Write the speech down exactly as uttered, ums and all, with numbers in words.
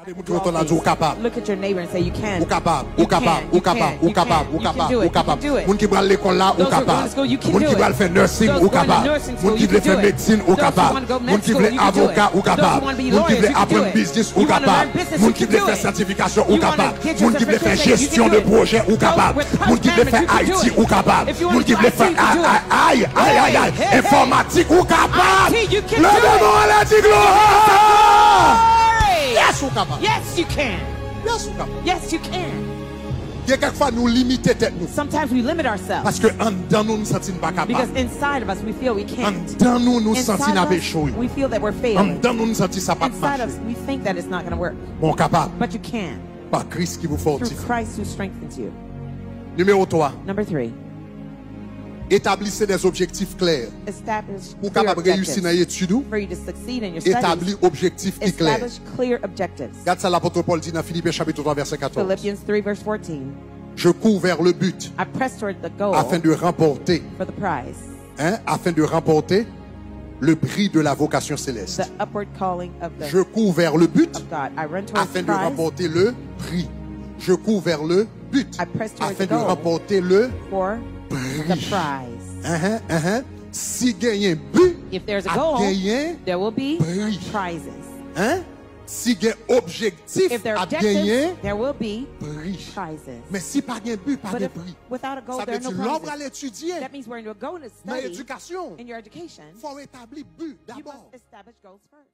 Moun ki oto la di ou kapab. Look at your neighbor and say, "You can. Ou kapab, ou kapab, ou kapab, ou kapab, ou kapab, ou kapab. Moun ki pral lekòl la, ou kapab. Moun ki pral fè nursing, ou kapab. Moun ki vle fè medsin, ou kapab. Moun ki vle avoka, ou kapab. Moun ki vle aprann biznis, ou kapab. Moun ki vle fè sètifikasyon, ou kapab. Moun ki vle fè jesyon de pwojè, ou kapab. Moun ki vle fè I T, ou kapab. Moun ki vle fè ay, ay, ay, ay, ay, enfòmatik, ou kapab. Leve men w anlè, di glwa. Yes, ou kapab. Yes, you can. Yes, ou kapab. Yes, you can. Gen kèk fwa nou limite tèt nou. Sometimes we limit ourselves Paske anndan nou, nou santi n pa kapab. Because inside of us we feel we can't. Anndan nou, nou santi Inside n of ap us, echwe. We feel that we're failing. Anndan nou, nou santi sa p ap Inside of us, mache. We think that it's not going to work. Men w kapab. But you can. Pa Kris ki pou Through fòtifye. Christ who strengthens you. Nimewo twa. Number three, Etablissez des objectifs clairs. Establish Pou w clear kapab reyisi nan objectives. Etid ou, For you to succeed in your studies, etabli objektif ki klè. Establish clear objectives. Gad sa lapot Pòl di nan Filipen chapit twa vèsè katòz. Philippians three, verse fourteen. Je cours vers le but I press toward the goal afin de remporter, for the prize. Hein, afin de remporter le prix de la vocation céleste. The upward calling of the Je cours vers le but of God. I run towards afin the de prize. Remporter le prix. Je cours vers le but I press towards afin the de goal remporter le for prix. The prize. Ahan, ahan. Si genyen bi, If there's a ap goal, genyen there will be prix. Prizes. Hein? Si gen objektif, If there are ap genyen objectives, there will be pri. Prizes. Men si pa gen bi, pa But gen if pri. Without a goal, Sa there vle are di no lè w prizes. Pral etidye That means when you go to nan study Edikasyon, In your education, fò w etabli bi You dabò. Must establish goals first.